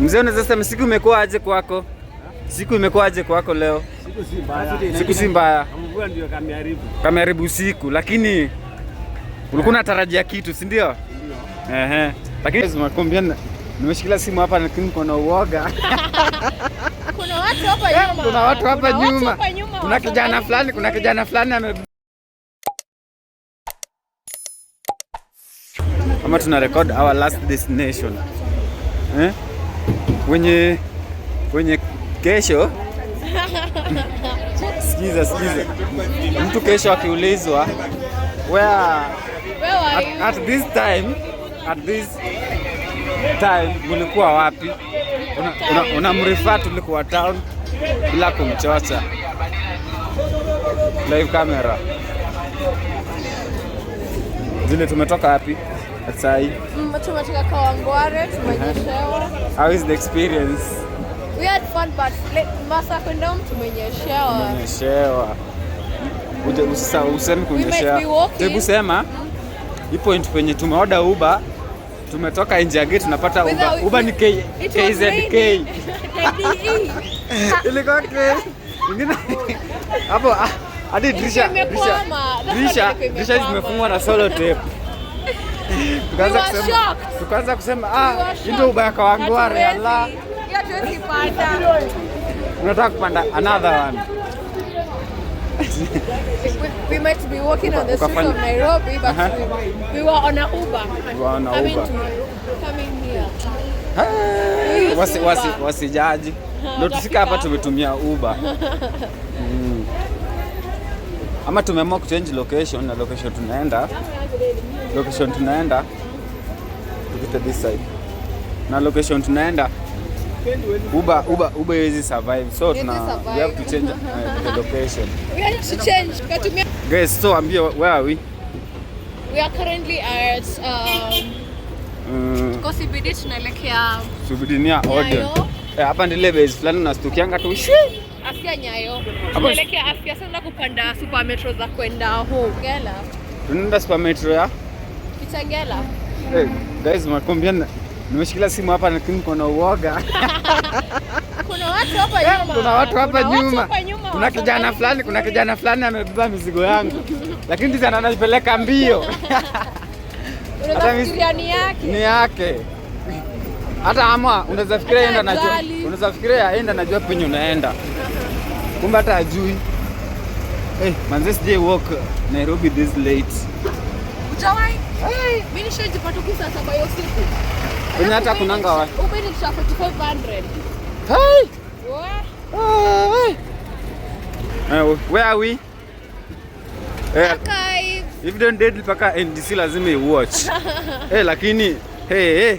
Mzee, unaweza sema siku imekuwa aje kwako? Siku imekuwa aje kwako leo? Siku si mbaya. Siku si mbaya. Mvua ndio kameharibu. Kameharibu siku, lakini ulikuwa unatarajia kitu, si ndio? Ndio. Ehe. Lakini nakwambia nimeshikilia simu hapa lakini kuna uoga. Kuna watu hapa nyuma. Kuna watu hapa Kuna watu nyuma. hapa nyuma Kuna kijana waangalie fulani, kuna vizuri. kijana fulani ame Ama tuna record our last destination. Eh? Wenye kesho. Sikiza, sikiza. Mtu kesho akiulizwa where Where were at, you? at this time mulikuwa wapi? Unamrefer tulikuwa town bila kumchocha. Live camera. Zile tumetoka wapi? Sai. Tumetoka Kawangware, tumenyeshewa. How is the experience? We had fun but like, masaa kwenda home tumenyeshewa. Tumenyeshewa. Uje usemi We might kunyeshewa. be walking. Hebu sema hii point penye tumeorder Uber, tumetoka nje ya gate tunapata Uber. Uber ni It was KZK. raining. KDE. Ilikuwa K. Ingine hapo hadi dirisha dirisha Imekwama. That's dirisha why ilikuwa dirisha imekwama. zimefungwa na cellotape. Tukaanza We were kusema shocked. tukaanza kusema We were hii ndio Uber ya Kawangware, Hatuwezi. Allah. Hiyo hatuwezi panda. Unataka kupanda another one. We might be walking on the streets of Nairobi, but we were on a Uber. We were on a coming Uber. Coming here. Hey, We used Uber. Wasijaji. Ndio tufika hapa Watafika. tumetumia Uber. Ama tumeamua kuchange location na location tunaenda tupite this side. Na location tunaenda Uber haiwezi survive. So Haiwezi we have to survive. change the location. We had to change. Tukatumia. Guys, so ambia, where are we? We are currently at tuko CBD, tunaelekea Subidinia Odeon. Nyayo. Eh, hapa ndile base fulani unastukianga tu. Shwi! Afya Nyayo. Tunaelekea Afya sasa kupanda super metro za kwenda home. Gela. Tunaenda super metro ya Kitengela. Hey, guys, nakwambia nimeshikilia simu hapa lakini kuna uoga. Kuna watu hapa nyuma. Kuna watu hapa Kuna watu nyuma. hapa nyuma Kuna kijana waangalie fulani, kuna vizuri. kijana fulani amebeba mizigo yangu. Lakini ndiye ananipeleka mbio. Unaweza Hata fikiria ni yake. Ni yake. Hata ama unaweza fikiria Hata yeye anajua. ajali. Unaweza fikiria yeye anajua penye unaenda. Kumbe hata ajui. Eh, manze sijai walk Nairobi this late. Hujawahi? Mimi nishajipata huku saa 7 ya usiku. Kwenye hata Alafu kunanga wa. Uber ilitisha 4500. Hey! Wah. Hey! Where are we? Eh, Archives. if don't dead mpaka NDC lazima iwatch. Eh, lakini hey, hey.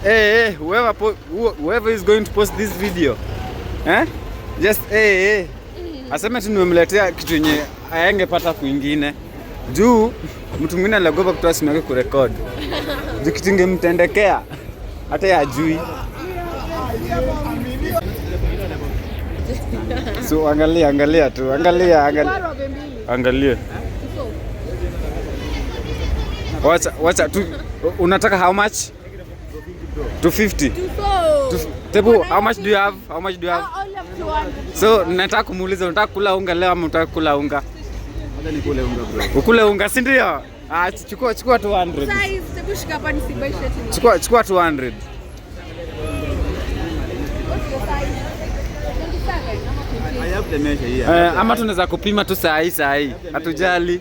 Hey, hey, whoever is going to post this video. Eh? Just hey, hey. Aseme tu nimemletea kitu yenye aengepata kwingine. Juu mtu mwingine aliogopa kutoa simu yake kurekod. Juu kitu ingemtendekea hata yeye ajui. So angalia, angalia tu, angalia, angalia. Angalia. Wacha, wacha tu, unataka how much? 250. Two Tebu, how much do you have? How much do you have? I only have 200. So nataka kumuuliza unataka kula unga leo ama unataka kula unga? Hata nikule unga, bro. Ukule unga, si ndio? Ah, chukua chukua 200. Size, hebu shika hapa nisibuy shirt. Chukua chukua 200. What's your size? 27 ama 28? I have the measure here. Eh, ama tunaweza kupima tu saa hii saa hii. Hatujali.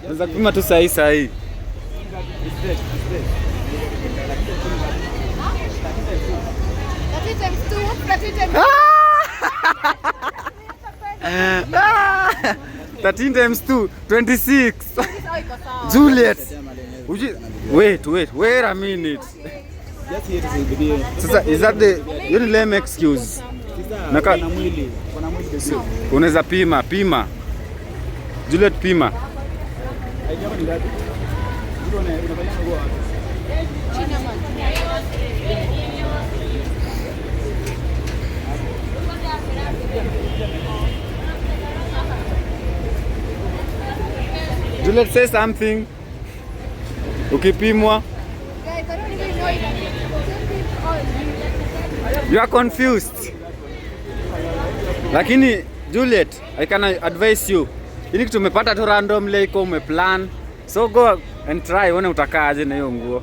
Tunaweza kupima tu saa hii saa hii. 30 times 2, what's 30 times Ah! 13 times 2, 26. Sawa, iko sawa. Juliet. Wait, wait, wait a minute. Just here to say Sasa is that the hiyo ni lame excuse? Kuna mwili, kuna mwili. Unaweza pima, pima. Juliet, pima. ID yako ni ngapi? Zero na unafanya nguo wapi? Chini ama juu? Juliet, say something. Ukipimwa. Guys, I don't even know if You are confused. Lakini Juliet, I can advise you. Ili kitu umepata tu randomly iko umeplan. So go and try uone utakaa aje na hiyo nguo.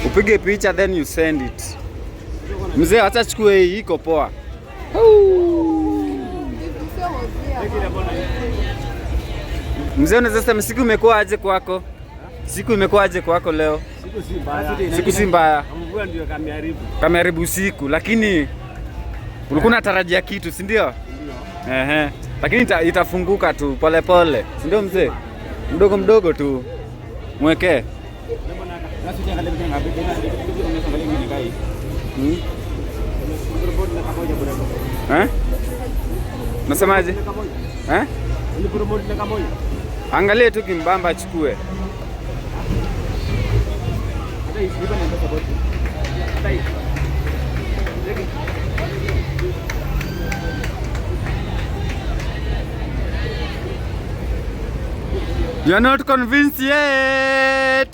Upige picha then you send it. Mzee, acha chukue hii, iko poa. Mzee, unaweza sema siku imekuwa aje kwako? Siku imekuwa aje kwako leo? Siku si mbaya. Siku si mbaya. Mvua ndio kameharibu. Kameharibu siku, lakini ulikuwa unatarajia kitu, si ndio? Ndio. Ehe. Lakini itafunguka tu pole pole, si ndio mzee? Mdogo mdogo tu. Mwekee. Eh? Nasemaje? Eh? Angalie tu kimbamba achukue. You are not convinced yet.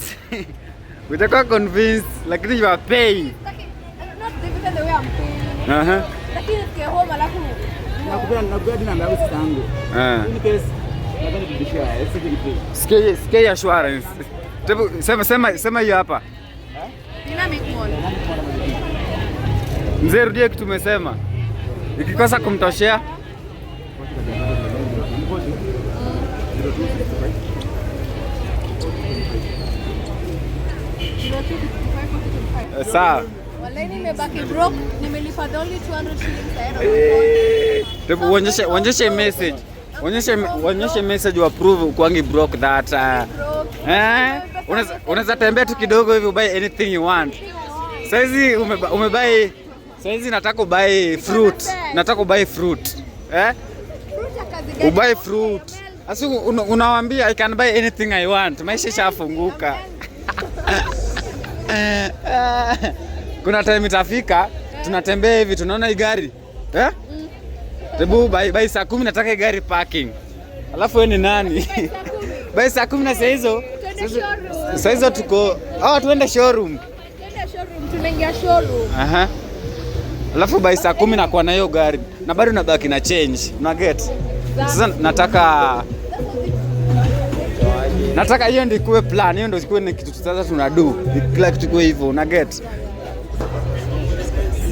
Utakuwa convinced, lakini you are paying. Not even the way I'm paying. Lakini nisikie home alafu Nakupea namba yangu sister yangu. In case nataka nirudishie, sije Sikia hii assurance. Tebu, sema sema sema hiyo hapa. Dynamic Mall. Mzee, rudia kitu umesema. Ikikosa kumtoshea sawa. Wallahi nimebaki broke, nimelipa the only 200 shillings ahead of my Tebu uonyeshe message. Uonyeshe message wa prove ukwangi broke that. Broke. Eh? Unaweza tembea tu kidogo hivi ubuy anything you want. Saizi umebuy, saizi nataka ubuy fruit. Nataka ubuy fruit. Eh? Fruit ya kazi gani? Ubuy fruit. Asu unawaambia I can buy anything I want. Maisha ishafunguka. Kuna time itafika tunatembea hivi tunaona hii gari. Eh? Tebu by saa 10 nataka hii gari parking. Alafu wewe ni nani? By saa 10 na saa hizo Tuende showroom. saa hizo tuko tuende showroom. Tuende showroom, tunaingia showroom. Aha. Alafu by saa 10 nakuwa na hiyo gari na bado nabaki na change. Una get? Sasa nataka hiyo ndio ikuwe plan, hiyo ndio ikuwe ni kitu sasa tunadu. Kila kitu ikuwe hivyo, una get?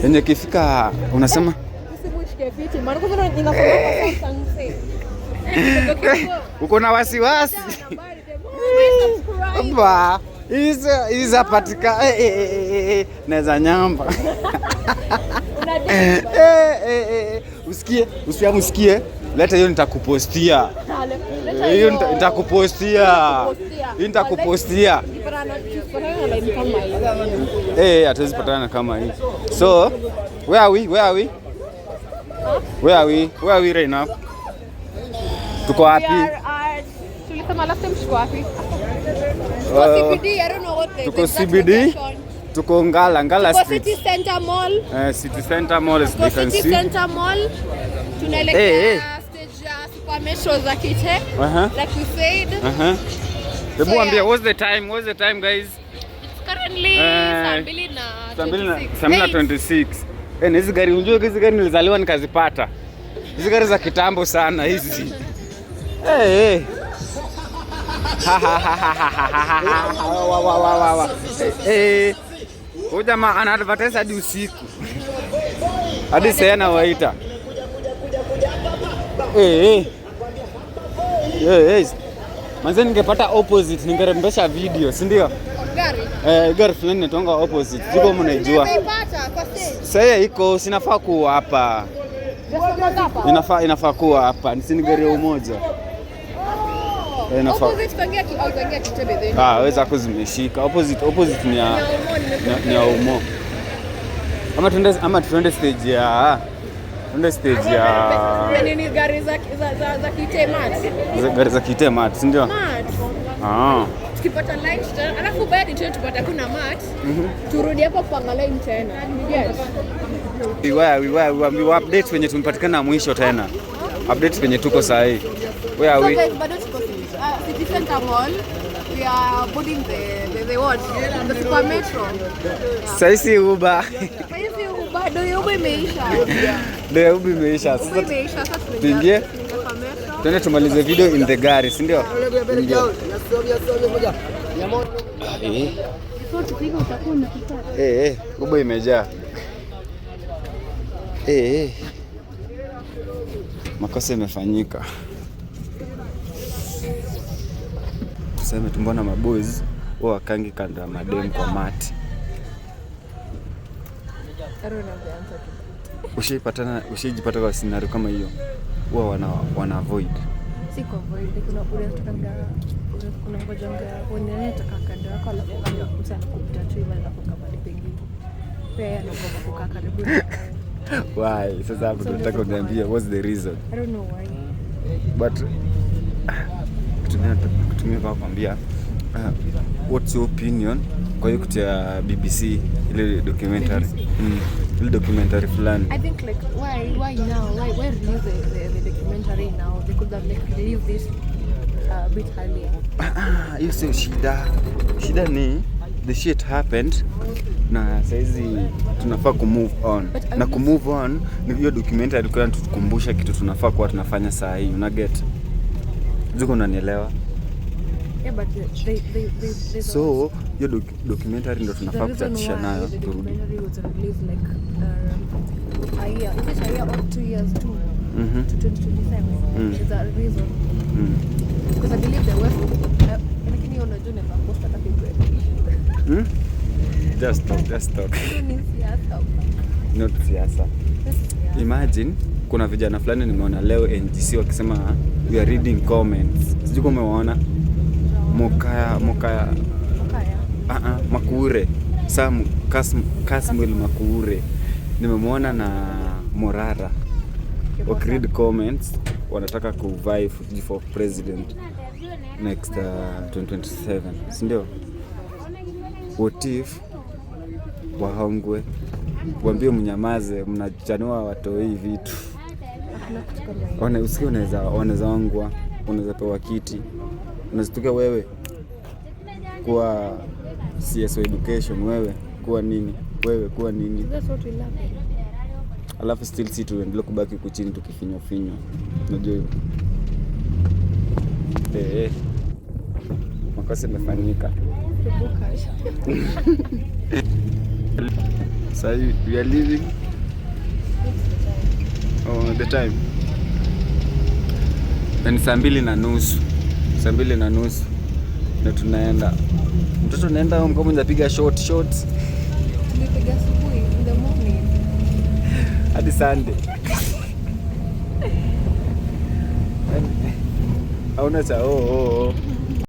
Yenye kifika unasema Usimushike fiti, maana kwanza inafanya kwa uko na wasiwasi. Ba, hizo patika naweza nyamba. Usikie, usikie. Leta hiyo nitakupostia. Hiyo nitakupostia. Hiyo nitakupostia. Hatuwezi patana kama hii. So, where are we? Where are we? Where are we? Where are we right now? Tuko wapi? Tulisema last time tuko wapi? Tuko CBD, I don't know what the Tuko exact CBD. location. Tuko Ngala Tuko Street. City Center Mall. City Center Mall, as Tuko you can City see. Center Mall. Tunaelekea stage ya Super Metro za Kite. Like we said. Hebu So, ambia yeah. what's the time? What's the time, guys? It's currently saa mbili na Saa mbili na 26. Na hizi gari, unajua hizi gari nilizaliwa nikazipata. Hizi gari za kitambo sana hizi. Wa, wa, wa, wa, wa. Huyu jamaa ana advertise hadi usiku. Hadi sasa anawaita. Manze ningepata opposite ningerembesha video, si ndio? Gari. Gari fulani inaitwanga opposite. Siko mnaijua. Tunaipata kwa stage. Sasa iko sinafaa kuwa hapa. Inafaa kuwa hapa. Si ni gari ya Umoja. Inafaa. Opposite kuingia au kuingia Kitebe then. Ah, wewe zako zimeshika. Opposite ni ya ni ya Umo. Ama tuende stage ya Nini gari za za Kite Mart. Gari za Kite Mart, si ndio? Mart. Ah. Tukipata line alafu baada tena tupata kuna mart. Turudi hapo kupanga line tena. Yes. We update wenye tumepatikana mwisho tena. Update wenye tuko saa hii. Where are So we? guys, bado tuko City Center Mall. We are boarding the what? The super metro. Sasa Uber. Sasa hizi bado Uber imeisha. Ndio Uber imeisha. Uber Sasa imeisha, sasa tuingie? Tunaingia kwa metro. Twende tumalize video in the gari, si ndio? Ingia. Eh. Eh, eh, Uber imejaa. Eh, eh. Makosa imefanyika. Tuseme tu mbona maboys huwa wakangi kando ya madem kwa mati. I don't know the answer to that. Ushaipatana, ushaijipata kwa scenario kama hiyo? Huwa wana avoid. Si kwa avoid, kuna unatakanga, kuna ngojanga unataka kando yako, alafu kama mtu anakupita tu hivi anakukaa mahali pengine. Pia yeye anaogopa kukaa karibu na wewe. Why? Sasa hapo So tunataka uniambie what's the reason? I don't know why. But kutumia kwa kwambia, what's your opinion kwa hiyo kitu ya BBC, ile documentary, ile documentary fulani? I think, like, why now? Why release the documentary now? They could have, like, released this a bit earlier. Ah, hiyo sio shida. Shida ni the shit happened na saizi tunafaa kumove on. But I Na will- kumove on ni hiyo documentary ilikuwa inatukumbusha kitu tunafaa kuwa tunafanya saa hii. Una get? Zuko, unanielewa? Yeah, but they So hiyo documentary ndo the tunafaa reason kuchatisha why nayo the turudi. documentary was released like a year, is it a year or 2 years to to 2027? There's a reason because I believe the West. Lakini hiyo unajua unaweza post hata February. Just talk, just talk. Hiyo ni siasa. Not siasa. Not siasa. Imagine kuna vijana fulani nimeona leo NGC wakisema, "We are reading comments." Sijui kama umewaona. Mokaya, Mokaya, Mokaya. ah ah, Makuure. Sam Kasmuel Makuure. Nimemwona na Morara wakiread comments, wanataka kuvie for president next 2027, si ndio? What if wahongwe, waambie mnyamaze, mnachanua watoi vitu? Hakuna kitu kama hiyo. One, usikie, unaweza ongwa, unaweza pewa kiti, unaweza wewe kuwa CS wa education, wewe kuwa nini, wewe kuwa nini, That's what will happen. Alafu still si tuendelee kubaki huku chini tukifinywa finywa, unajua hivyo. Eh, eh. Makosa imefanyika. Tubuka. Sasa we are leaving. Oh, the time na ni saa 2:30, saa 2:30 na tunaenda. Mtoto naenda home kama hujapiga short short. Tulipiga asubuhi, in the morning. Hadi Sunday. Hauna cha oh.